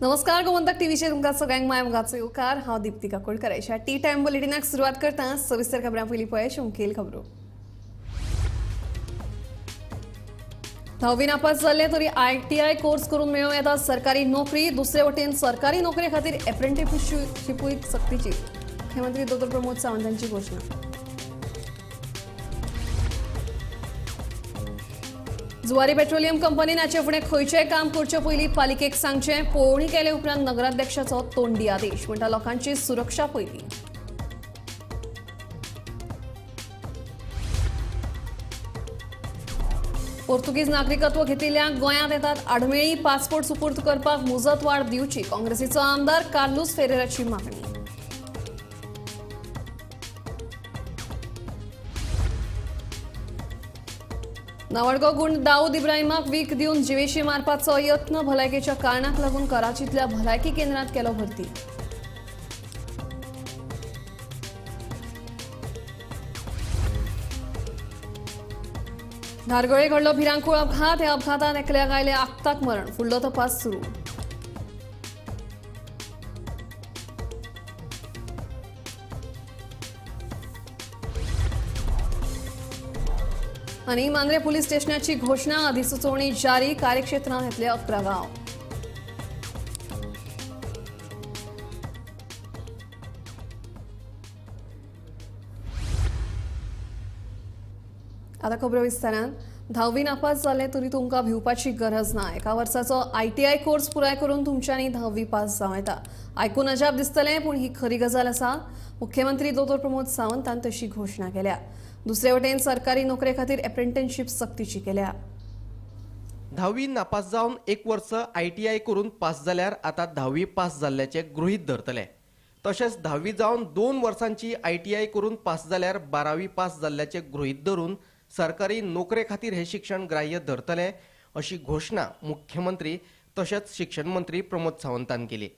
नमस्कार, गोमंतक टीव्हीचेर तुमकां सगळ्यांक माय मोगाचो येवकार. हांव दीप्ती काकोडकर. ह्या टी टायम बुलेटिनाक सुरवात करता. सविस्तर खबरां पयलीं पळय मुखेल खबरो. धावी नापास जाल्ले तरी आयटीआय कोर्स करून मेळोवं येता सरकारी नोकरी. दुसरे वटेन सरकारी नोकरे खातीर एप्रेंटिसशिपूय सक्तीची. मुख्यमंत्री दोतोर प्रमोद सावंत यांची घोषणा. जुवारी पेट्रोलियम कंपनीन हाचे फुडें खंयचेय काम करचे पयलीं पालिकेक सांगचें. पळोवणी केले उपरांत नगराध्यक्षाचो तोंडी आदेश. म्हणटा, लोकांची सुरक्षा पयली. पोर्तुगीज नागरिकत्व घेतिल्ल्यांक गोंयांत येतात आडमेळी. पासपोर्ट सुपूर्द करपाक मुजतवाड दिवची, काँग्रेसीचो आमदार कार्लूस फेरेराची मागणी. नावाडगो गुंड दाऊद इब्राहिमाक वीख दिवन जिवेशी मारपाचो यत्न. भलायकेच्या कारणाक लागून कराचीतल्या भलायकी केंद्रात केलो भरती. धारगळे घडलो भिरांकूळ अपघात. ह्या अपघातान एकल्याक आयले आक्ताक मरण. फुडलो तपास सुरू. आनी मांद्रे पुलीस स्टेशनाची घोशणा. अधिसुचोवणी जारी. कार्यक्षेत्रांत येतले 11 गांव. आता खबरो विस्तारान. धावी नापास जाले तरी तुमकां भिवपाची गरज ना. एका वर्साचो आयटीआय कोर्स पुराय करून तुमच्यांनी धावी पास जावं येता. आयकून अजाप दिसतलें, पूण ही खरी गजाल आसा. मुख्यमंत्री दोतोर प्रमोद सावंतान तशी घोशणा केल्या. दुसरे वटेन सरकारी नोकरे खातीर एप्रेंटिसशीप सक्तीची केल्या. धावी नापास जावन एक वर्स आयटीआय करून पास जाल्यार आतां धावी पास जाल्ल्याचें गृहीत धरतले. तशेंच धावी जावन 2 वर्सांची आयटीआय करून पास जाल्यार बारावी पास जाल्ल्याचें गृहीत धरून सरकारी नोकरे खातीर हें शिक्षण ग्राह्य धरतले, अशी घोशणा मुख्यमंत्री तशेंच शिक्षण मंत्री प्रमोद सावंतान केली.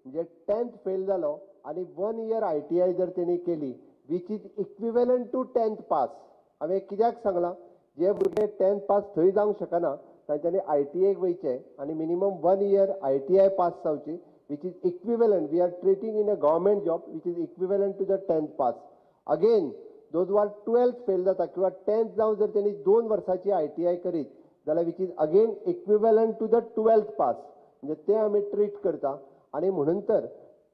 म्हणजे टेन्थ फेल जालो आनी 1 इयर आयटीआय जर तेणी केली, which is equivalent to 10th pass. हांवें कित्याक सांगलां, जे भुरगे टेन्थ पास थंय जावंक शकना तांच्यांनी आयटीआयक वयचें आनी minimum 1 year ITI pass जावची, which is equivalent, we are treating in a government job, which is equivalent to the 10th pass. Again, those who are 12th fail जाता किंवा टेन्थ जावन जर तेणी 2 वर्साची आयटीआय करीत जाल्यार which is again equivalent to the 12th pass. म्हणजे ते आमी ट्रीट करता. आनी म्हणून तर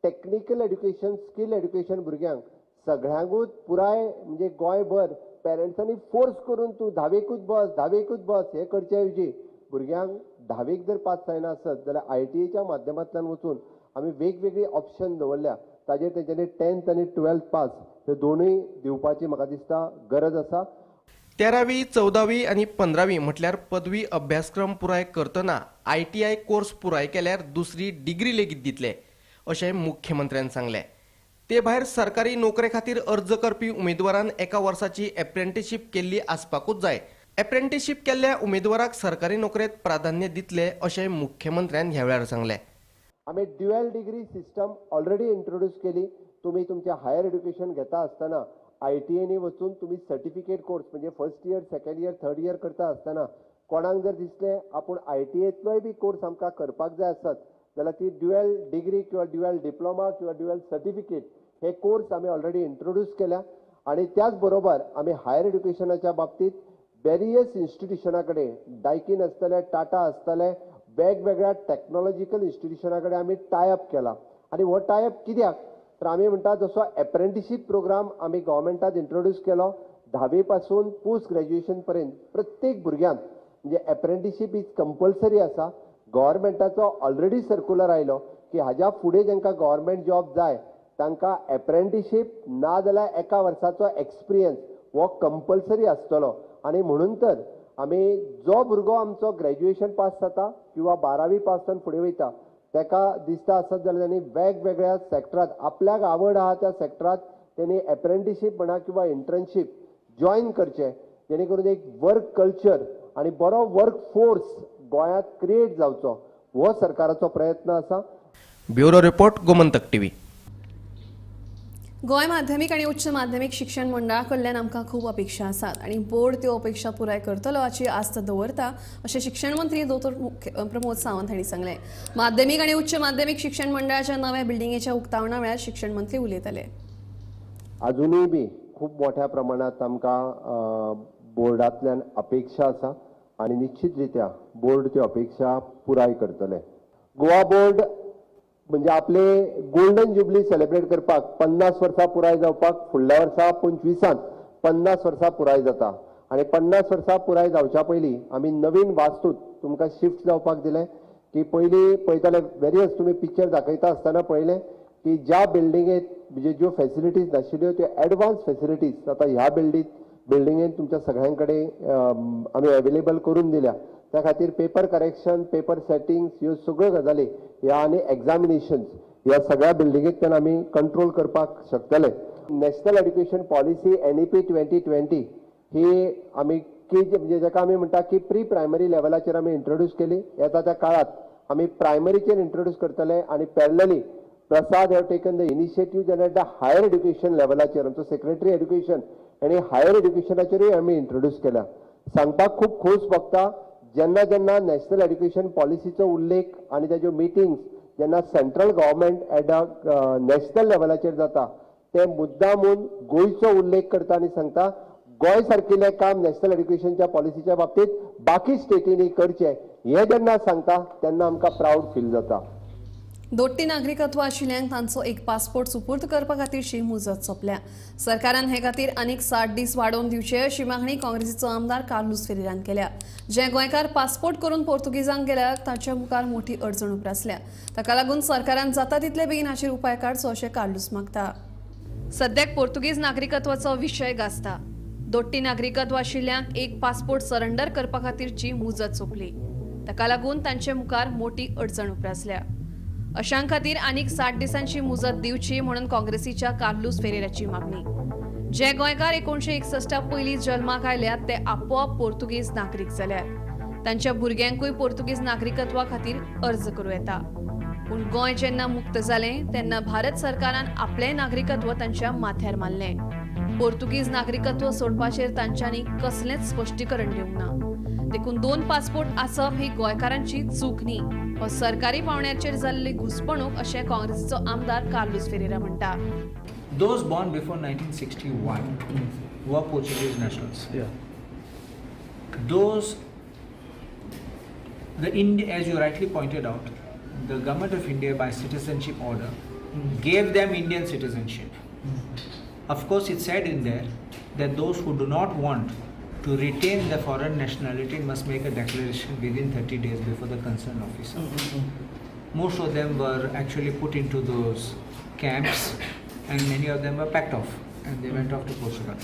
टॅक्निकल एड्युकेशन, स्कील एड्युकेशन भुरग्यांक सगळ्यांकूच पुराय, म्हणजे गोंयभर पेरंट्सांनी फोर्स करून तूं धावेकूच बस, धावेकूच बस हें करचे ऐवजी भुरग्यांक धावेक जर पास जायना आसत जाल्यार आयटीआयच्या माध्यमांतल्यान वचून आमी वेगवेगळी ऑप्शन दवरल्या. ताजेर तेंच्यांनी टेन्थ आनी 12th पास हे दोनूय दिवपाची म्हाका दिसता गरज आसा. 13वी, 14वी आनी 15वी म्हटल्यार पदवी अभ्यासक्रम पुराय करतना आयटीआय कोर्स पुराय केल्यार दुसरी डिग्री लेगीत दितले, अशें मुख्यमंत्र्यान सांगलें. ते भायर सरकारी नोकरे खातीर अर्ज करपी उमेदवारान एका वर्साची एप्रेंटिसशीप केल्ली आसपाकूच जाय. एप्रेंटिसशीप केल्ल्या उमेदवाराक सरकारी नोकरेंत प्राधान्य दितले, अशें मुख्यमंत्र्यान ह्या वेळार सांगलें. आमी dual degree system already introduce केली. तुमी तुमचें हायर एड्युकेशन घेता आसतना आयटीआयनी वचून तुमी सर्टिफिकेट कोर्स, म्हणजे first year, second year, third year करता आसतना कोणाक जर दिसलें आपूण आयटीआयतलोय बी कोर्स आमकां करपाक जाय आसत जाल्यार ती ड्युएल डिग्री किंवा ड्युएल डिप्लोमा किंवा ड्युएल सर्टिफिकेट हे कोर्स आमी ऑलरेडी इंट्रोड्यूस केल्या. आनी त्याच बरोबर आमी हायर एड्युकेशनाच्या बाबतींत वेरियस इन्स्टिट्युशना कडेन, डायकीन आसतले, टाटा आसतले, वेगवेगळ्या टॅक्नॉलॉजिकल इन्स्टिट्युशना कडेन आमी टायअप केला. आनी हो टायअप कित्याक, तर आमी म्हणटा जसो एप्रेंटिसशीप प्रोग्राम आमी गव्हर्मेंटान इंट्रोड्यूस केलो, धावी पासून पोस्ट ग्रॅज्युएशन पर्यंत प्रत्येक भुरग्यान म्हणजे एप्रेंटिसशीप is compulsory आसा. गव्हर्मेंटाचो ऑलरेडी सर्कुलर आयलो की हाज्या फुडें जांकां गव्हर्मेंट जॉब जाय तांकां एप्रेंटिसशीप ना जाल्यार एका वर्साचो एक्सपिरियन्स हो कंपल्सरी आसतलो. आनी म्हणून तर आमी जो भुरगो आमचो ग्रॅज्युएशन पास जाता किंवा बारावी पास जावन फुडें वयता ताका दिसता आसत जाल्यार तांणी वेगवेगळ्या सेक्टरांत आपल्याक आवड आहा त्या सेक्टरांत तेणी एप्रेंटिसशीप म्हणा किंवा इंटर्नशीप जॉयन करचें, जेणे करून एक वर्क कल्चर आनी बरो वर्क फोर्स गोंयांत क्रिएट जावचो हो सरकाराचो प्रयत्न आसा. Bureau report, Gomantak TV. Goa माध्यमीक आनी उच्च माध्यमीक शिक्षण मंडळा कडल्यान आमकां खूब अपेक्षा आसात आनी बोर्ड त्यो अपेक्षा पुराय करतलो हाची आस्त दवरता अशें शिक्षण मंत्री दोतोर प्रमोद सावंत हांणी सांगलें. माध्यमीक आनी उच्च माध्यमीक शिक्षण मंडळाच्या नव्या बिल्डिंगेच्या उक्तावणा वेळार शिक्षण मंत्री उलयताले. अजुनूय बी खूब मोठ्या प्रमाणांत आमकां बोर्डांतल्यान अपेक्षा आसा आनी निश्चित रित्या बोर्ड त्यो अपेक्षा पुराय करतले. गोवा बोर्ड म्हणजे आपले गोल्डन जुबली सेलिब्रेट करपाक 50 वर्सां पुराय जावपाक फुडल्या वर्सा 25 50 वर्सां पुराय जाता आनी 50 वर्सां पुराय जावच्या पयलीं आमी नवीन वास्तूत तुमकां शिफ्ट जावपाक दिलें की पयलीं पळयताले वेरियस तुमी पिक्चर दाखयता आसतना पळयलें की ज्या बिल्डिंगेंत म्हणजे ज्यो फॅसिलिटीज नाशिल्ल्यो त्यो एडवान्स फॅसिलिटीज आतां ह्या बिल्डिंगेंत तुमच्या सगळ्यां कडेन आमी अवेलेबल करून दिल्या. त्या खातीर पेपर करेक्शन, पेपर सेटिंग्स ह्यो सगळ्यो गजाली ह्या आनी एग्जामिनेशन्स ह्या सगळ्या बिल्डिंगेंतल्यान आमी कंट्रोल करपाक शकतले. नॅशनल एड्युकेशन पॉलिसी NEP 2020 ही आमी के जी म्हणजे जाका आमी म्हणटा की प्री प्रायमरी लेवलाचेर आमी इंट्रोड्यूस केली. येता त्या काळांत आमी प्रायमरीचेर इंट्रोड्यूस करतले आनी parallelly Prasad have taken the initiative जाल्यार the higher education लेवलाचेर आमचो सेक्रेटरी एड्युकेशन आनी हायर एड्युकेशनाचेरूय आमी इंट्रोड्यूस केल्या. सांगपाक खूब खोस भोगता जेन्ना जेन्ना नॅशनल एड्युकेशन पॉलिसीचो उल्लेख आनी ताज्यो मिटिंग्स जेन्ना central government at a national लेवलाचेर जाता ते मुद्दामून गोंयचो उल्लेख करता आनी सांगता गोंय सारकिल्लें काम नॅशनल एड्युकेशनच्या पॉलिसीच्या बाबतींत बाकी स्टेटींनी करचें हें जेन्ना सांगता तेन्ना आमकां प्रावड फील जाता. दोट्टी नागरिकत्व आशिल्ल्यांक तांचो एक पासपोर्ट सुपूर्द करपा खातीरची मुजत सोंपल्या. सरकारान हे खातीर आनीक 60 दीस वाडोवन दिवचे अशी मागणी काँग्रेसीचो आमदार कार्लूस फेरेरान केल्या. जे गोंयकार पासपोर्ट करून पोर्तुगीजांक गेल्यार तांच्या मुखार मोठी अडचण उप्रासल्या. ताका लागून सरकारान जाता तितले बेगीन हाचेर उपाय काडचो अशें कार्लूस मागता. सद्याक पोर्तुगीज नागरिकत्वाचो विशय गाजता. दोट्टी नागरिकत्व आशिल्ल्यांक एक पासपोर्ट सरेंडर करपा खातीरची मुजत सोंपली. ताका लागून तांचे मुखार मोठी अडचण उप्रासल्या. अशां खातीर आनीक 60 दिसांची मुजत दिवची म्हणून काँग्रेसीच्या कार्लूस फेरेराची मागणी. जे गोंयकार 1961 पयलीं जल्माक आयल्यात ते आपोआप पोर्तुगीज नागरीक जाल्यात. तांच्या भुरग्यांकूय पोर्तुगीज नागरिकत्वा खातीर अर्ज करूं येता. पूण गोंय जेन्ना मुक्त जालें तेन्ना भारत सरकारान आपलें नागरिकत्व तांच्या माथ्यार मारलें. पोर्तुगीज नागरिकत्व सोडपाचेर तांच्यांनी कसलेंच स्पश्टीकरण दिवंक ना. देखून 2 पासपोर्ट आसप ही गोंयकारांची चूक न्ही, हो सरकारी पावंड्याचेर जाल्ली घुसपणूक अशें काँग्रेसीचो आमदार कार्लूस फेरेरा म्हणटा. Those born before 1961 were Portuguese nationals. Yeah. Those, as you rightly pointed out, the government of India by citizenship order gave them Indian citizenship. Of course, it said in there that those who do not want to retain the foreign nationality must make a declaration within 30 days before the concerned officer. Most of them were actually put into those camps and many of them were packed off and they went off to Portugal.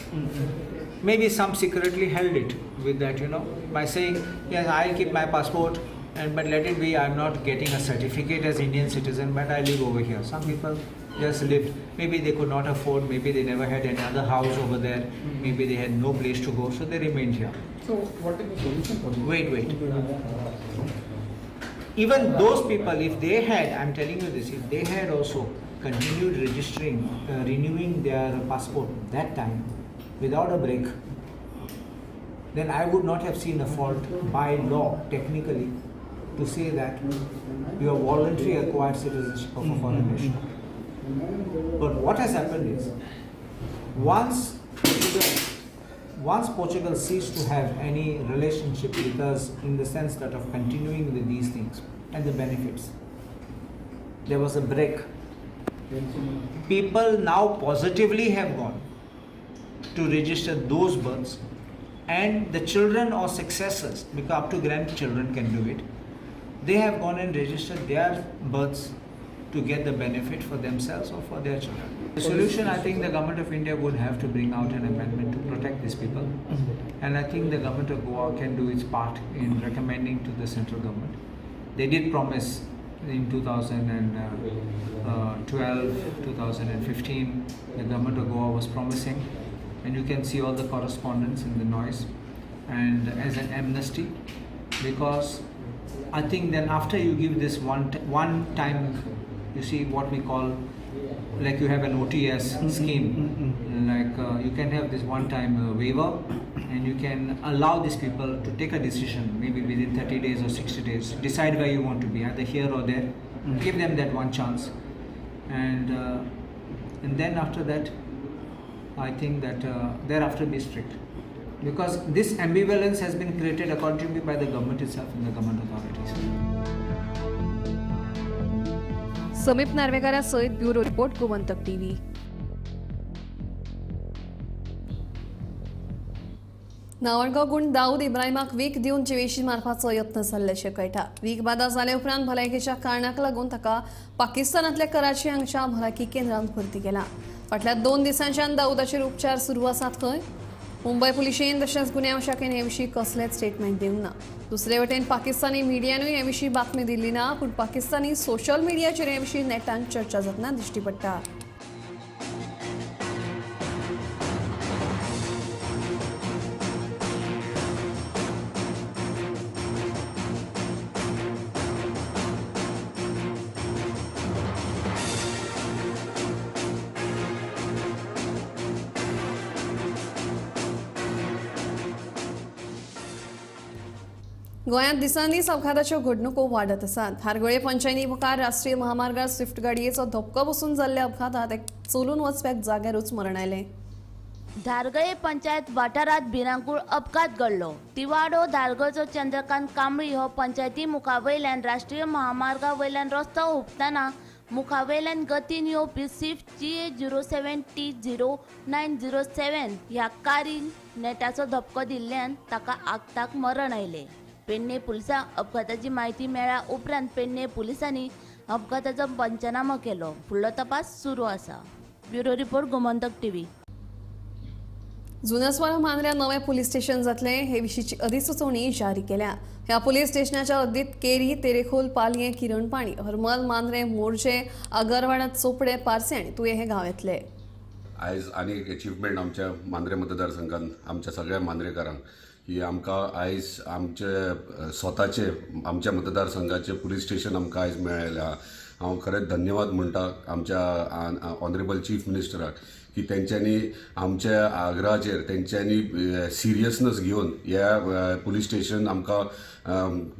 Maybe some secretly held it with that, you know, by saying, yes, I'll keep my passport, and but let it be, I'm not getting a certificate as Indian citizen, but I live over here. Some people just lived. Maybe they could not afford, maybe they never had any other house over there, maybe they had no place to go, so they remained here. So what is the solution for this? Wait. Even those people, if they had, I'm telling you this, if they had also continued registering, renewing their passport that time without a break, then I would not have seen a fault by law, technically, to say that you have voluntarily acquired citizenship of a foreign nation. But what has happened is, once Portugal ceased to have any relationship with us in the sense that of continuing with these things and the benefits, there was a break. People now positively have gone to register those births, and the children or successors, because up to grandchildren can do it, they have gone and registered their births to get the benefit for themselves or for their children. The solution, I think the government of India would have to bring out an amendment to protect these people. And I think the government of Goa can do its part in recommending to the central government. They did promise in 2012, 2015, the government of Goa was promising, and you can see all the correspondence in the noise, and as an amnesty, because I think then after you give this one time, you see what we call like you have an OTS scheme, like you can have this one-time waiver, and you can allow these people to take a decision, maybe within 30 days or 60 days, decide where you want to be, either here or there. Give them that one chance, and then after that, I think that thereafter be strict, because this ambivalence has been created, according to me, by the government itself and the government authorities. Sameep Narvekar सयत bureau report, Gomantak TV. नावडगांव गुंड दाऊद इब्राहिमाक वीख दिवन जिवेशी मारपाचो यत्न जाल्ल्याचें कळटा. वीख बादा जाले उपरांत भलायकेच्या कारणाक लागून ताका पाकिस्तानांतल्या कराची हांगच्या भलायकी केंद्रांत भरती केला. फाटल्या 2 दिसांच्यान दाऊदाचेर उपचार सुरू आसात खंय. मुंबय पुलिशेन तशेंच गुन्यांव शाखेन हे विशीं कसलेंच स्टेटमेंट दिवंक ना. दुसरे वटेन पाकिस्तानी मिडियानूय हे विशीं बातमी दिली ना, पूण पाकिस्तानी सोशल मिडियाचेर हे विशीं नेटान चर्चा जातना दिश्टी पडटा. गोंयांत दिसान दीस अपघाताच्यो घडणुको वाडत आसात. धारगळे पंचायती मुखार राष्ट्रीय महामार्गार स्विफ्ट गाडयेचो धपको बसून जाल्ल्या अपघातात एक चलून वचप्याक जाग्यारूच मरण आयलें. धारगळे पंचायत वाठारांत भिरांकूळ अपघात घडलो. तिवाडो धारगळचो चंद्रकांत कांबळी हो पंचायती मुखावयल्यान राष्ट्रीय महामार्गा वयल्यान रस्तो हुपतना मुखावयल्यान गतीन येवपी स्विफ्ट GA 07 T 0907 ह्या कारीन नेटाचो धपको दिल्ल्यान ताका आगताक मरण आयलें. पेडणे पुलिसांक अपघाताची म्हायती मेळ्ळ्या उपरांत पेडणे पुलिसांनी अपघाताचो पंचनामो केलो. फुडलो तपास सुरू आसा. Bureau report, Gomantak TV. जुनसवाडा मांद्र्या नवें पुलीस स्टेशन जातलें हे विशींची अधिसुचोवणी जारी केल्या. ह्या पुलीस स्टेशनाच्या हद्दीत केरी, तेरेखोल, पालयें, किरणपाणी, हरमल, मांद्रें, मोरजे, आगरवाडा, चोपडे, पार्से आनी तुयें हे गांव येतले. आयज आनी एक एचिवमेंट आमच्या मांद्रें मतदारसंघान आमच्या सगळ्या मांद्रेकारांक की आमकां आयज आमचे स्वताचे आमच्या मतदारसंघाचे पुलीस स्टेशन आमकां आयज मेळ्ळेलें आहा. हांव खरेंच धन्यवाद म्हणटा आमच्या ऑनरेबल चीफ मिनिस्टराक की तेंच्यांनी आमच्या आग्रहाचेर तेंच्यांनी सिरियसनस घेवन ह्या पुलीस स्टेशन आमकां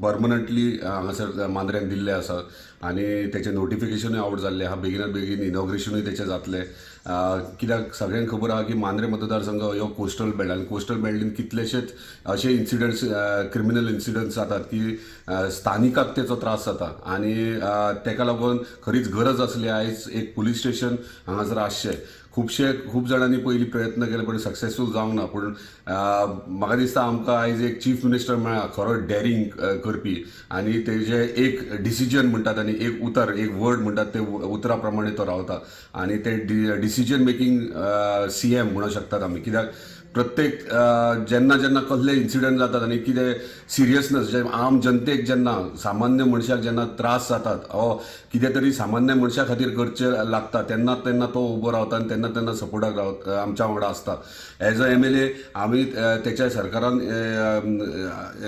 परमनंटली हांगासर मांद्र्यान दिल्लें आसा आनी तेचें नोटिफिकेशनूय आवट जाल्लें आहा. बेगिनात बेगीन इनॉग्रेशनूय तेचें जातलें. कित्याक सगळ्यांक खबर आहा की मांद्रें मतदारसंघ हो कोस्टल बेल्ट आनी कोस्टल बेल्टीन कितलेशेच अशे इन्सिडंट्स, क्रिमिनल इन्सिडंट्स जातात की स्थानिकाक तेचो त्रास जाता आनी तेका लागून खरीच गरज आसली आयज एक पुलीस स्टेशन हांगासर आसचें. खूब जाणांनी पयलीं प्रयत्न केले पण सक्सेसफूल जावंक ना, पूण म्हाका दिसता आमकां आयज एक चीफ मिनिस्टर मेळ्ळा खरो डॅरींग करपी आनी तेजे एक डिसिजन म्हणटात आनी एक उतर, एक वर्ड म्हणटात ते उतरा प्रमाणे तो रावता आनी ते डिसिजन मेकींग CM म्हणूंक शकतात आमी. कित्याक प्रत्येक जेन्ना जेन्ना कसले इन्सिडंट जातात आनी कितें सिरियसनस जे आम जनतेक जेन्ना सामान्य मनशाक जेन्ना त्रास जातात ओ कितें तरी सामान्य मनशा खातीर करचें लागता तेन्ना तेन्ना तो उबो रावता आनी तेन्ना तेन्ना सपोर्टाक रावता, आमच्या वांगडा आसता. एज अ MLA आमी तेच्या सरकारान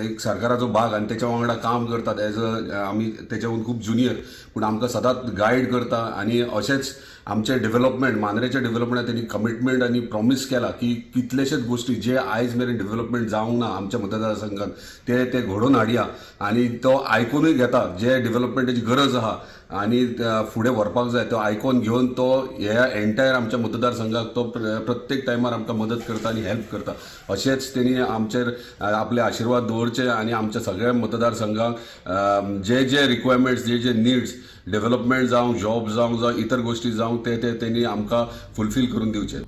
एक सरकाराचो भाग आनी तेच्या वांगडा काम करतात. एज अ आमी तेच्याहून खूब ज्युनियर, पूण आमकां सदांच गायड करता आनी अशेंच आमचें डेव्हलपमेंट, मांद्रेचें डेव्हलपमेंट तेणी कमिटमेंट आनी प्रॉमीस केला की कितलेशेच गोष्टी जे आयज मेरेन डेव्हलपमेंट जावंक ना आमच्या मतदारसंघात ते ते घडोवन हाडया आनी तो आयकुनूय घेता जे डेव्हलपमेंटाची गरज आहा आनी फुडें व्हरपाक जाय तो आयकोन घेवन तो ह्या एंटायर आमच्या मतदारसंघाक तो प्रत्येक टायमार आमकां मदत करता आनी हेल्प करता. अशेंच तेणी आमचेर आपले आशिर्वाद दवरचे आनी आमच्या सगळ्या मतदारसंघाक जे जे रिक्वायरमेंट्स, जे जे निड्स, डेव्हलपमेंट जावं, जॉब जावं, जावं इतर गोष्टी जावं, ते ते तेणी आमकां फुलफील करून दिवचे.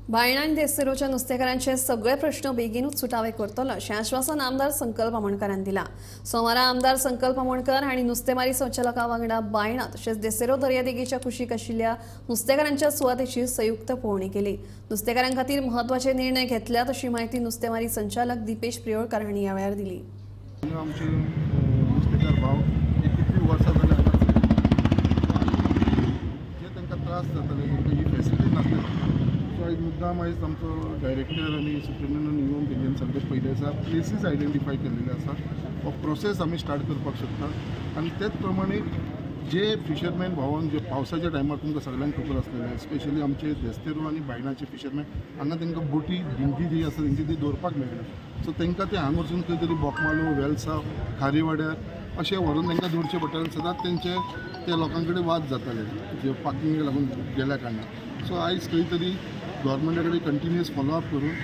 बायणा आनी देसेरोच्या नुस्तेकारांचे सगळे प्रश्न बेगीनूच सुटावे करतलो अशें आश्वासन आमदार संकल्प आमोणकारान दिलां. सोमारा आमदार संकल्प आमोणकर हांणी नुस्तेमारी संचालका वांगडा बायणा तशेंच देसेरो दर्यादेगेच्या कुशीक आशिल्ल्या नुस्तेकारांच्या सुवातेची संयुक्त पळोवणी केली. नुस्तेकारां खातीर म्हत्वाचे निर्णय घेतल्यात अशी म्हायती नुस्तेमारी संचालक दीपेश प्रियोळकर हांणी ह्या वेळार दिली. आमचे नुस्तेकार भाव कितली वर्सां जाली जे तांकां त्रास जाताले, तांकां ही फेसिलिटी नासली. सो आयज मुद्दाम आयज आमचो डायरेक्टर आनी सुप्रिंटेंडंट येवन तेंच्यानी सगळें पयलें आसा, प्लेसीस आयडेंटिफाय केल्ले आसा, हो प्रोसेस आमी स्टार्ट करपाक शकता आनी तेच प्रमाणे जे फिशरमॅन भावांक जे पावसाच्या टायमार तुमकां सगळ्यांक खबर आसलेलें, स्पेशली आमचे देस्तेरो आनी बायणाचे फिशरमॅन हांगा तांकां बोटी दिंडी जी आसा तेंची ती दवरपाक मेळना. सो तांकां ते हांगा वचून खंय तरी बोकमालो, वेलसांव, खारीवाड्यार अशें व्हरून तांकां दवरचें पडटालें. सदांच तेंचे त्या लोकां कडेन वाद जाताले जे पार्किंगेक लागून गेल्या कारणान. सो आयज खंय तरी गव्हर्मेंटा कडेन कंटिन्युअस फॉलोअप करून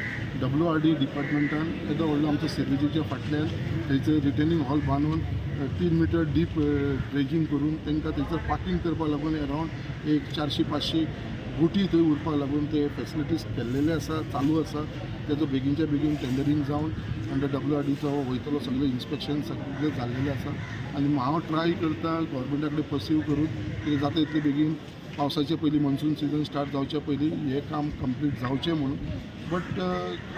WRD डिपार्टमेंटान येदो व्हडलो आमचो सिर्विजीच्या फाटल्यान थंयसर रिटेनिंग हॉल बांदून 3 मिटर डीप ड्रेजींग करून तांकां थंयसर पार्किंग करपाक लागून अरावंड एक 400-500 बोटी थंय उरपाक लागून ते फेसिलिटीज केल्लेले आसा, चालू आसा. तेजो बेगीनच्या बेगीन टेंडरींग जावन अंडर WRDचो वयतलो सगळें इन्स्पेक्शन सगळें जाल्लेलें आसा. आनी हांव ट्राय करता गव्हर्मेंटा कडेन पर्सीव करून कितें जाता इतले बेगीन पावसाचे पयलीं मॉन्सून सिजन स्टार्ट जावचे पयलीं हें काम कंप्लीट जावचें म्हणून. बट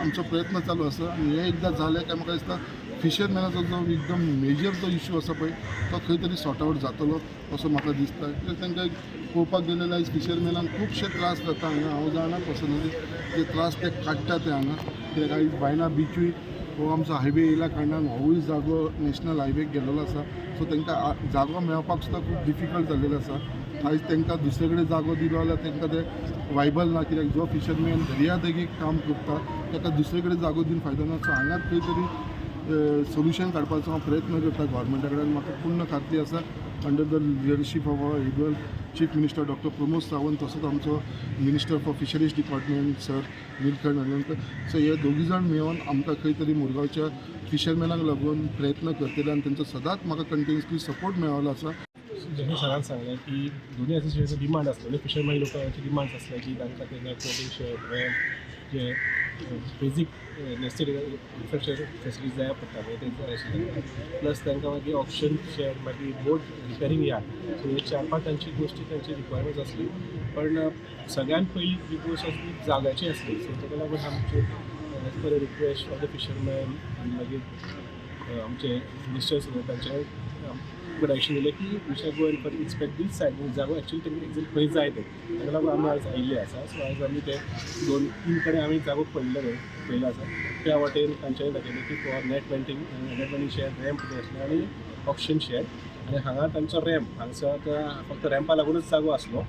आमचो प्रयत्न चालू आसा आनी हें एकदां जालें काय म्हाका दिसता फिशरमॅनाचो जो एकदम मेजर जो इशू आसा पळय तो खंय तरी सॉर्ट आवट जातलो असो म्हाका दिसता. कित्याक तांकां पळोवपाक गेलें जाल्यार आयज फिशरमॅनांक खुबशे त्रास जाता हांगा. हांव जाणा पर्सनली जे त्रास ते काडटा ते हांगा, कित्याक आयज बायणा बिचूय हो आमचो हायवे येयल्या कारणान होवूय जागो नॅशनल हायवेक गेल्लो आसा. सो तांकां जागो मेळपाक सुद्दां खूब डिफिकल्ट जाल्लेलो आसा. आयज तांकां दुसरे कडेन जागो दिलो जाल्यार तांकां ते वायबल ना, कित्याक जो फिशरमॅन दर्या देगेक काम करता ताका दुसरे कडेन जागो दिवन फायदो ना. सो हांगाच खंय तरी सोल्युशन काडपाचो हांव प्रयत्न करता गव्हर्मेंटा कडेन. म्हाका पूर्ण खात्री आसा under the leadership of our able chief minister doctor Pramod Sawant, तसोच आमचो minister for fisheries department sir Nilkanth Halarnkar, so हे दोगी जाण मेळून आमकां खंय तरी मुरगांवच्या फिशरमॅनाक लागून प्रयत्न करतले आनी तेंचो सदांच म्हाका कंटिन्युअसली सपोर्ट मेळिल्लो आसा. जशें सरान सांगलें की दोनूय एसोसिएशनाचो डिमांड आसलो, म्हणजे फिशरमॅन लोकांची डिमांड्स आसले की तांकां ते नेट मेंडिंग शेड, रॅम्प, जे बेजीक नेसेसरी इन्फ्रास्ट्रक्चर फेसिलिटीज जाय पडटा पळय ते जाय आशिल्ले. प्लस तांकां मागीर ऑक्शन शेड, मागीर बोट रिपेरींग यार्ड, सो हे 4-5 तांची गोश्टी तांची रिक्वायरमेंट्स आसली. पण सगळ्यात पयली जी गोश्ट आसली जाग्याची आसली. सो ताका लागून आमचे as per request of the fisherman आनी मागीर आमचे मिनिस्टर्स तांचे डायरेक्शन दिलें की we shall go and for inspect this site, जागो एक्चुअली तेंकां एक्झॅक्ट खंय जाय ते. ताका लागून आमी आयज आयिल्ले आसा. सो आयज आमी ते 2-3 कडेन आमी जागो पळयल्लो आसा. त्या वाटेन तांच्यांनी दाखयलें की for net mending shed, ramp जाय आसलें आनी ऑक्शन शेड. आनी हांगा तांचो रॅम्प हांगसर फक्त रॅम्पा लागूनच जागो आसलो.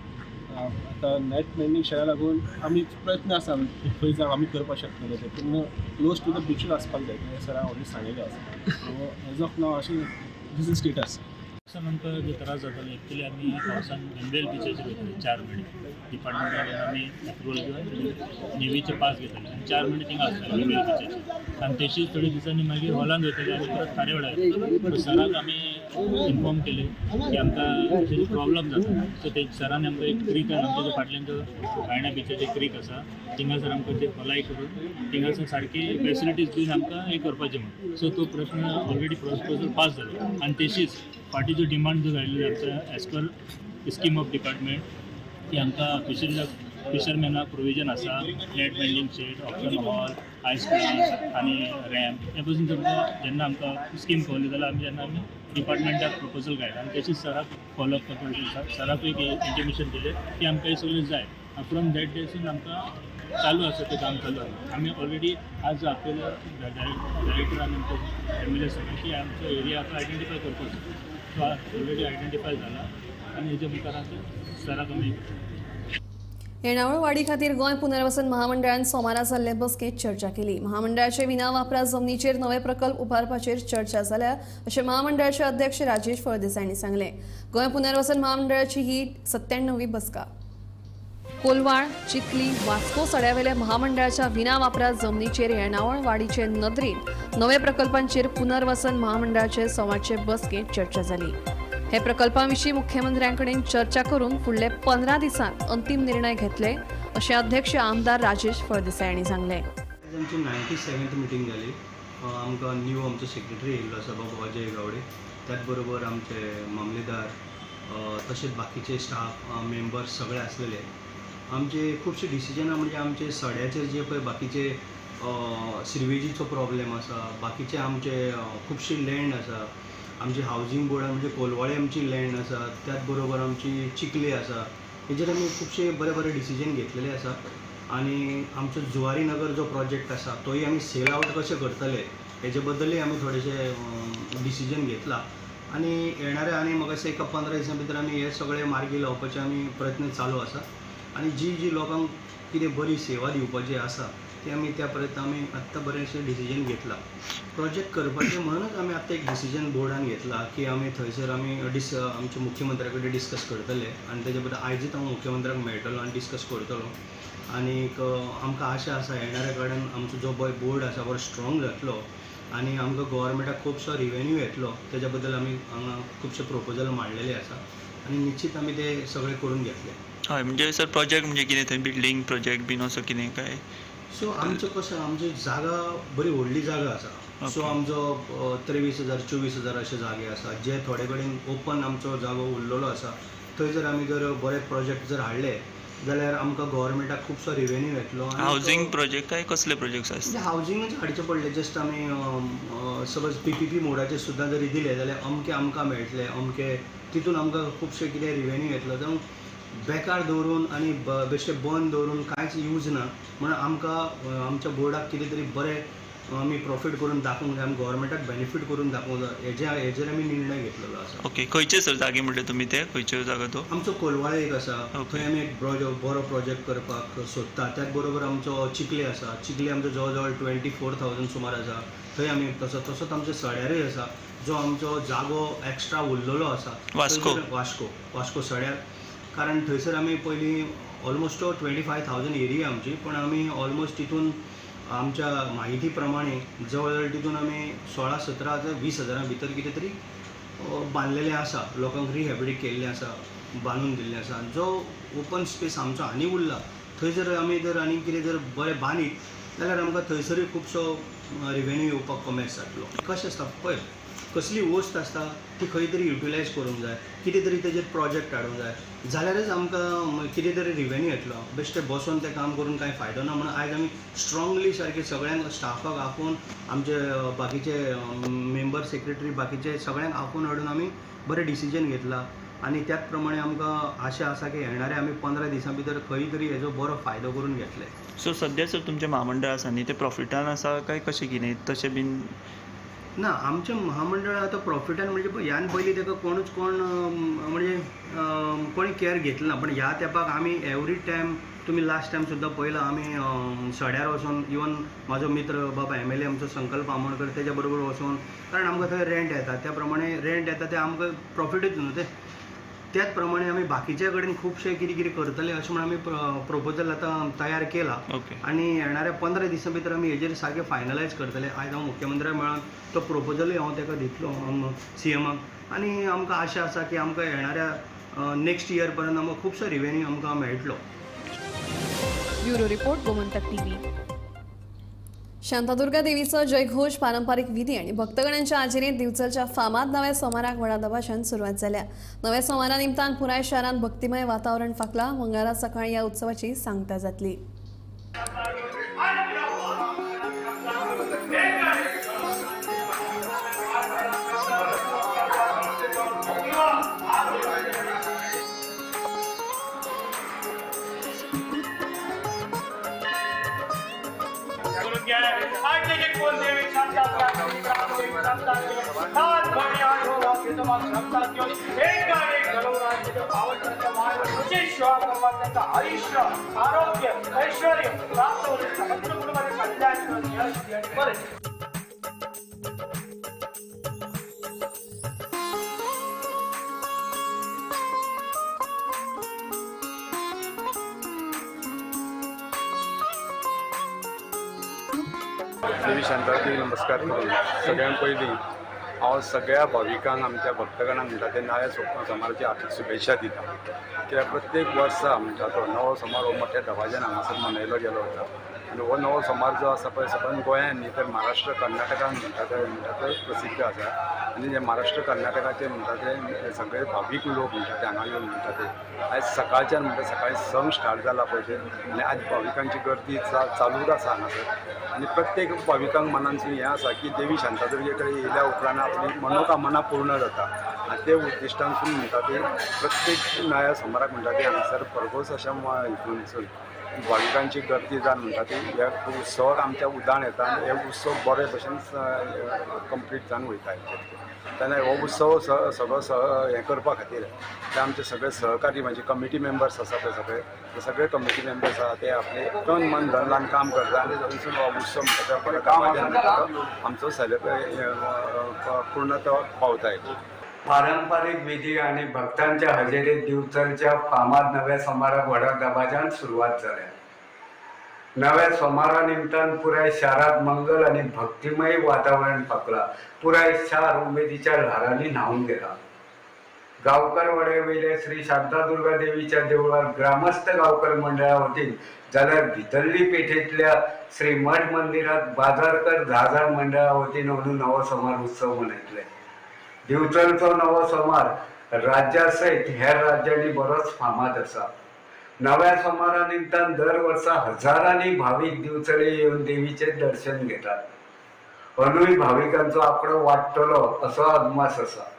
आतां नेट मेंडिंग शेडा लागून आमी प्रयत्न आसा खंय जागो आमी करपाक शकतले ते, पूण क्लोज टू the बिचूच आसपाक जाय तें सरान ऑलरेडी सांगिल्लें आसा. सो एज ऑफ नाव अशें these is status. पावसान आमकां जे त्रास जाताले एक्चुली आमी पावसान गंभीर बिचाचेर वयताले 4 म्हयने. डिपार्टमेंटा आमी एप्रुवल घेवन नेवीचे पास घेताले आनी 4 म्हयने थिंगा आसताले गंभीर बिचाचेर. आनी तशीच थोडे दिसांनी मागीर हॉलान वयताले आनी परत खारेवाड्यार वयताले. सराक आमी इन्फॉर्म केलें की आमकां अशें प्रॉब्लम जाता. सो ते सरान आमकां एक क्रीक आमच्या फाटल्यान जो बायणा बिचाचेर क्रीक आसा थिंगासर आमकां ते खोलाय करून थिंगासर सारकी फेसिलिटीज दिवन आमकां हें करपाचें म्हणून. सो तो प्रश्न ऑलरेडी प्रपोजल पास जालो. आनी तशीच फाटीं जो डिमांड जो घायल्ली आमच्या as per scheme of department की आमकां फिशरमॅनाक प्रोविजन आसा net mending shed, auction hall, ice plant आनी रॅम्प हे पसून तुमकां जेन्ना आमकां स्कीम कवरली जाल्यार आमी जेन्ना आमी डिपार्टमेंटाक प्रपोजल घायला आनी तशीच सराक फॉलोअप करपाक सराकूय एक इंटिमेशन दिलें की आमकां हें सगळें जाय. फ्रॉम that डेसून आमकां चालू आसा तें काम चालू आसा. आमी ऑलरेडी आज आपल्याला डायरेक्टर आनी आमचो एम एल ए सांगलें की आमचो एरिया आतां आयडेंटिफाय करपाचो. सो ऑलरेडी आयडेंटिफाय जाला आनी हेच्या मुखार आतां सराक आमी येणावळ वाडी खातीर गोंय पुनर्वसन महामंडळान सोमारा जाल्ले बसकेंत चर्चा केली. महामंडळाचे विना वापरा जमनीचेर नवे प्रकल्प उबारपाचेर चर्चा जाल्या अशें महामंडळाचे अध्यक्ष राजेश फळदेसाय हांणी सांगलें. गोंय पुनर्वसन महामंडळाची ही 97वी बसका. कोलवाळ, चिखली, वास्को सड्यावेल्या महामंडळाच्या विना वापरा जमनीचेर येणावळ वाडीचे नदरेन नवे प्रकल्पांचेर पुनर्वसन महामंडळाचे सोमारचे बसकेंत चर्चा जाली. हे प्रकल्पाविशीं मुख्यमंत्र्यांकडेन चर्चा करून फुडले 15 दिसांत अंतीम निर्णय घेतले अशें अध्यक्ष आमदार राजेश फळदेसाय हांणी सांगलें. आमची 97th meeting जाली. आमकां न्यू आमचो सेक्रेटरी येयल्लो आसा बाबू अजय गावडे, त्याच बरोबर आमचे मामलेदार तशेंच बाकीचे स्टाफ मेंबर्स सगळे आसलेले. आमचे खुबशे डिसिजनां म्हणजे आमचे सड्याचेर जे पळय बाकीचे सिरवेजीचो प्रॉब्लेम आसा, बाकीचे आमचे खुबशे लँड आसा, आमची हावजींग बोर्डान म्हणजे कोलवाळे आमची लँड आसा, त्याच बरोबर आमची चिखले आसा, हेजेर आमी खुबशे बरे बरे डिसिजन घेतलेले आसा. आनी आमचो जुवारी नगर जो प्रोजेक्ट आसा तोय आमी सेल आवट कशें करतले हेजे बद्दलूय आमी थोडेशे डिसिजन घेतला. आनी येणाऱ्या आनी म्हाका दिसता एका 15 दिसां भितर आमी हे सगळे मार्गी लावपाचे आमी प्रयत्न चालू आसा आनी जी जी लोकांक कितें बरी सेवा दिवपाची आसा ती आमी त्या प्रयत्न आमी आत्तां बरेंशें डिसिजन घेतला. प्रोजेक्ट करपाचें म्हणूनच आमी आत्तां एक डिसिजन बोर्डान घेतला की आमी थंयसर आमी आमच्या मुख्यमंत्र्या कडेन डिस्कस करतले आनी तेजे बद्दल आयजूच हांव मुख्यमंत्र्याक मेळटलो आनी डिस्कस करतलो. आनीक आमकां आशा आसा येणाऱ्या कडेन आमचो जो पळय बोर्ड आसा बरो स्ट्रॉंग जातलो आनी आमकां गोवोरमेंटाक खुबसो रिवेन्यू येतलो. तेज्या बद्दल आमी हांगा खुबशे प्रोपोजल मांडलेले आसा आनी निश्चीत आमी ते सगळे करून घेतले. हय, म्हणजे सर प्रोजेक्ट म्हणजे कितें थंय बिल्डींग प्रोजेक्ट बीन असो कितें काय? सो आमचो कसो आमची जागा बरी व्हडली जागा आसा. सो आमचो 23,000 24,000 अशे जागे आसा जे थोडे कडेन ओपन आमचो जागो उरलेलो आसा. थंय जर आमी जर बरे प्रोजेक्ट जर हाडले जाल्यार आमकां गोवोरमेंटाक खुबसो रिवेन्यू येतलो. हावजींग प्रोजेक्ट काय कसले प्रोजेक्ट्स आसता? हावजींगूच हाडचे पडले. जस्ट आमी सपोज PPP मोडाचेर सुद्दां जरी दिले जाल्यार अमके आमकां मेळटले, अमके तितून आमकां खुबशे कितें रिवेन्यू येतलो. जावं बेकार दवरून आनी बेश्टे बंद दवरून कांयच यूज ना म्हणून आमकां आमच्या बोर्डाक कितें तरी बरें आमी प्रॉफीट करून दाखोवंक जाय, आमी गोवोरमेंटाक बेनिफीट करून दाखोवंक जाय, हेजेर आमी निर्णय घेतलेलो आसा. ओके, खंयचे सर जागे म्हणले तुमी ते खंयच्यो जागा? तो आमचो कोलवाळे एक आसा, थंय आमी एक बरो प्रोजेक्ट करपाक सोदता. त्याच बरोबर आमचो चिखले आसा, चिखले आमचो जवळ जवळ 24,000 सुमार आसा. थंय आमी तसोच आमचो सड्यारूय आसा जो आमचो जागो एक्स्ट्रा उरलेलो आसा वास्को वास्को वास्को सड्यार. कारण थंयसर आमी पयलीं ऑलमोस्ट 25,000 एरिया आमची, पण आमी ऑलमोस्ट तितून आमच्या माहिती प्रमाणे जवळ जवळ तितून आमी 16, 17 ते 20 हजारां भितर कितें तरी बांदलेलें आसा, लोकांक रिहेबिलिटेट केल्लें आसा, बांदून दिल्लें आसा. जो ओपन स्पेस आमचो आनी उरला थंय जर आमी जर आनी कितें जर बरें बांदीत जाल्यार आमकां थंयसरूय खुबसो रिवेन्यू येवपाक कमेस जातलो. कशें आसता पळय, कसली वस्त आसता ती खंय तरी युटिलायज करूंक जाय, कितें तरी तेजेर प्रोजेक्ट हाडूंक जाय जाल्यारच आमकां कितें तरी रिवेन्यू येतलो. बेश्टें बसोन तें काम करून कांय फायदो ना. म्हणून आयज आमी स्ट्रॉंगली सारके सगळ्यांक स्टाफाक आपोवन आमचे बाकीचे मेंबर सेक्रेटरी बाकीचे सगळ्यांक आपोवन हाडून आमी बरें डिसिजन घेतला आनी त्याच प्रमाणे आमकां आशा आसा की येणारे आमी 15 दिसां भितर खंय तरी हेजो बरो फायदो करून घेतले. सो सद्या सर तुमचें म्हामंडळ आसा न्ही तें प्रॉफिटान आसा काय कशें कितें तशें बीन ना? आमचें महामंडळ आतां प्रॉफिटान म्हणजे ह्यान पयलीं ताका कोणूच कोण म्हणजे कोणी कॅर घेतली ना. पण ह्या तेंपाक आमी एवरी टायम तुमी लास्ट टायम सुद्दां पळयलां आमी सड्यार वचोन इवन म्हाजो मित्र बाबा MLA आमचो संकल्प आमोणकर तेज्या बरोबर वचोन, कारण आमकां थंय रेंट येता त्या प्रमाणे रेंट येता तें आमकां प्रॉफिटूच न्हू तें. त्याच प्रमाणे आमी बाकीच्या कडेन खुबशे कितें कितें करतले अशें म्हणून आमी प्रोपोजल आतां तयार केला आनी येणाऱ्या 15 दिसां भितर आमी हेजेर सारकें फायनलायज करतले. आयज हांव मुख्यमंत्र्याक मेळोन तो प्रोपोजलूय हांव ताका दितलो CMाक आनी आमकां आशा आसा की आमकां येणाऱ्या नेक्स्ट इयर पर्यंत आमकां खुबसो रिवेन्यू आमकां मेळटलो. Bureau report, Gomantak TV. Shantadurga देवीचो जयघोष, पारंपरिक विधी आणि भक्तगणांच्या हाजेरीत दिवचलच्या फामाद नव्या सोमाराक व्हडा दबाज्यान सुरवात जाल्या. नव्या सोमारा निमतान पुराय शहरांत भक्तिमय वातावरण फाकला. मंगळारा सकाळी ह्या उत्सवाची सांगता जातली. आयुष्य आरोग्य ऐश्वर्य प्राप्त कल्याण. देवी शांतादेवी नमस्कार करून सगळ्यांत पयलीं हांव सगळ्या भाविकांक आमच्या भक्तगणांक म्हणटा ते नव्या सोमाराची हार्दिक शुभेच्छा दिता. कित्याक प्रत्येक वर्सा म्हणटा तो नवो सोमार हो मोठ्या दबाज्यान हांगासर मनयलो गेलो वता आनी हो नवो सोमार जो आसा पळय सबंद गोंयांत न्ही तर महाराष्ट्र कर्नाटकान म्हणटा ते प्रसिद्ध आसा आनी जे महाराष्ट्र कर्नाटकाचे म्हणटा ते सगळे भावीक लोक म्हणटा ते हांगा येवन म्हणटा ते आयज सकाळच्यान म्हणटा सकाळी 6 स्टार्ट जाला पळय ते आनी आज भाविकांची गर्दी चालूच आसा हांगासर आनी प्रत्येक भाविकांक मनांतसून हें आसा की देवी शांतादुर्गे कडेन येयल्या उपरांत आपली मनोकामना पूर्ण जाता आनी ते उद्दिश्टांसून म्हणटा ते प्रत्येक नव्या सोमाराक म्हणटा ते हांगासर भरघोस अशा हितूनसून भाविकांची गर्दी जावन म्हणटा ती ह्या उत्सवाक आमच्या उदान येता आनी हे उत्सव बरे भशेन कंप्लीट जावन वयता. तेन्ना हो उत्सव सगळो हें करपा खातीर ते आमचे सगळे सहकारी म्हणजे कमिटी मेंबर्स आसा ते सगळे ते सगळे कमिटी मेंबर्स आसा ते आपले तन मन धन लावन काम करता आनी थंयसून हो उत्सव म्हणटा तो बऱ्या आमचो सेलिब्रेट पूर्ण तो पावता. पारंपरिक विधी आणि भक्तांच्या हजेरीत दिवचलच्या फामाद नव्या सोमाराक व्हडा दबाज्यान सुरवात जाल्या. नव्या सोमारा निमतान पुराय शारात मंगल आणि भक्तिमय वातावरण फाकला. पुराय शार उमेदीच्या ल्हारांनी न्हावून गेला. गावकर वाड्यावयल्या श्री शांतादुर्गा देवीच्या देवळात ग्रामस्थ गावकर मंडळा वतीन जाल्यार भितरली पेठेंतल्या श्री मठ मंदिरात बाजारकर 10,000 मंडळा वतीन अंदू नवो सोमार उत्सव मनयतले. दिवचलचो नवो सोमार राज्या सयत हेर राज्यांनी बरोच फामाद आसा. नव्या सोमारा निमतान दर वर्सा हजारांनी भावीक दिवचले येवन देवीचे दर्शन घेतात. अंदूय भाविकांचो आंकडो वाडटलो असो अदमास आसा.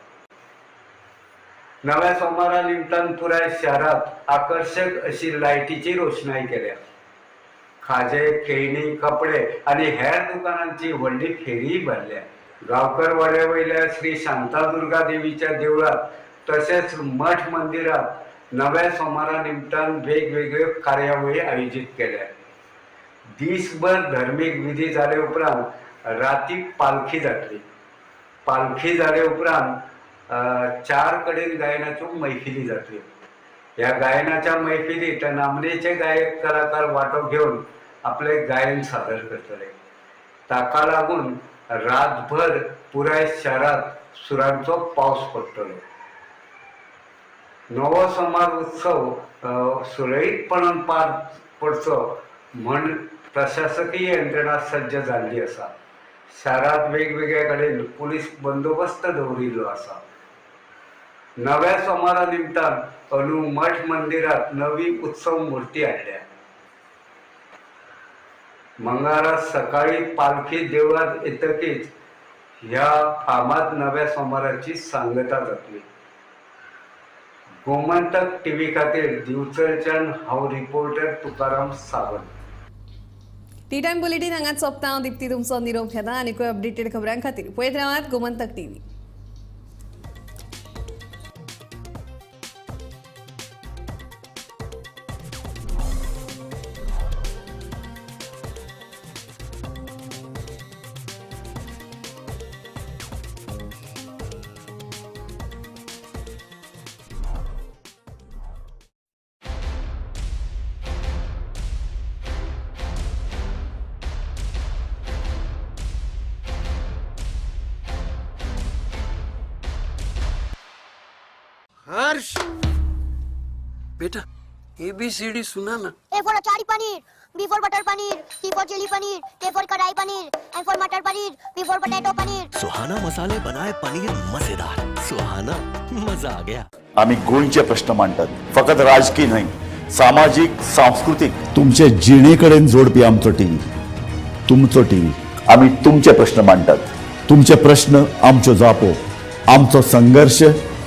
नव्या सोमारा निमतान पुराय शारात आकर्शक अशी लायटीची रोषणाई केल्या. खाजे, खेळणी, कपडे आनी हेर दुकानांची व्हडली फेरी भरल्या. गावकर वाड्यावयल्या श्री शांतादुर्गा देवीच्या देवळात तशेंच मठ मंदिरात नव्या सोमारा निमतान वेगवेगळ्यो कार्यावळी आयोजीत केल्या. दीसभर धर्मीक विधी जाले उपरांत राती पालखी जातली. पालखी जाले उपरांत 4 कडेन गायनाच्यो मैफिली जातल्यो. ह्या गायनाच्या मैफिलीत नामनेचे गायक कलाकार वांटो घेवन आपले गायन सादर करतले. ताका लागून रातभर पुराय शारात सुरांचो पावस पडटलो. नवो सोमार उत्सव सुरळीतपणान पार पडचो म्हण प्रशासकीय यंत्रणा सज्ज जाल्ली आसा. शारात वेगवेगळ्या कडेन पुलीस बंदोबस्त दवरिल्लो आसा. नव्या सोमारा निमतान अंदू मठ मंदिरात नवी उत्सव मूर्ती हाडल्या. मंगळारा सकाळी पालखी देवळात येतकीच ह्या फामाद नव्या सोमाराची सांगता जातली. गोमंतक टीव्ही खातीर दिवचलच्यान हांव reporter Tukaram Sawant. Tea time bulletin हांगाच सोंपता. दीप्ती तुमचो निरोप घेता आनीकूय अपडेटेड खबरां खातीर पळयत रावात गोमंतक टीव्ही. हर्ष बेटा ABCD सुना ना. A for achari paneer, B for butter paneer, C for chilli paneer, K for kadai paneer, M for matar paneer, P for potato paneer. Suhana मसाले बनाए पनीर मजेदार. सुहाना मजा आ गया. आम्ही गोंयचे प्रश्न मांडतात, फकत राजकीय न्हय, सामाजीक, सांस्कृतीक, तुमचे जिणेकडेन जोडपी आमचो टीव्ही, तुमचो टीव्ही. आम्ही तुमचे प्रश्न मांडतात, तुमचे प्रश्न आमच्यो जापो, आमचो संघर्ष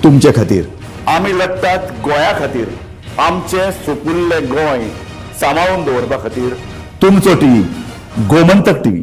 तुमचे खातीर. आमी लढतात गोंया खातीर, आमचे सुपुल्ले गोंय सांबाळून दवरपा खातीर. तुमचो टीव्ही, गोमंतक टीव्ही.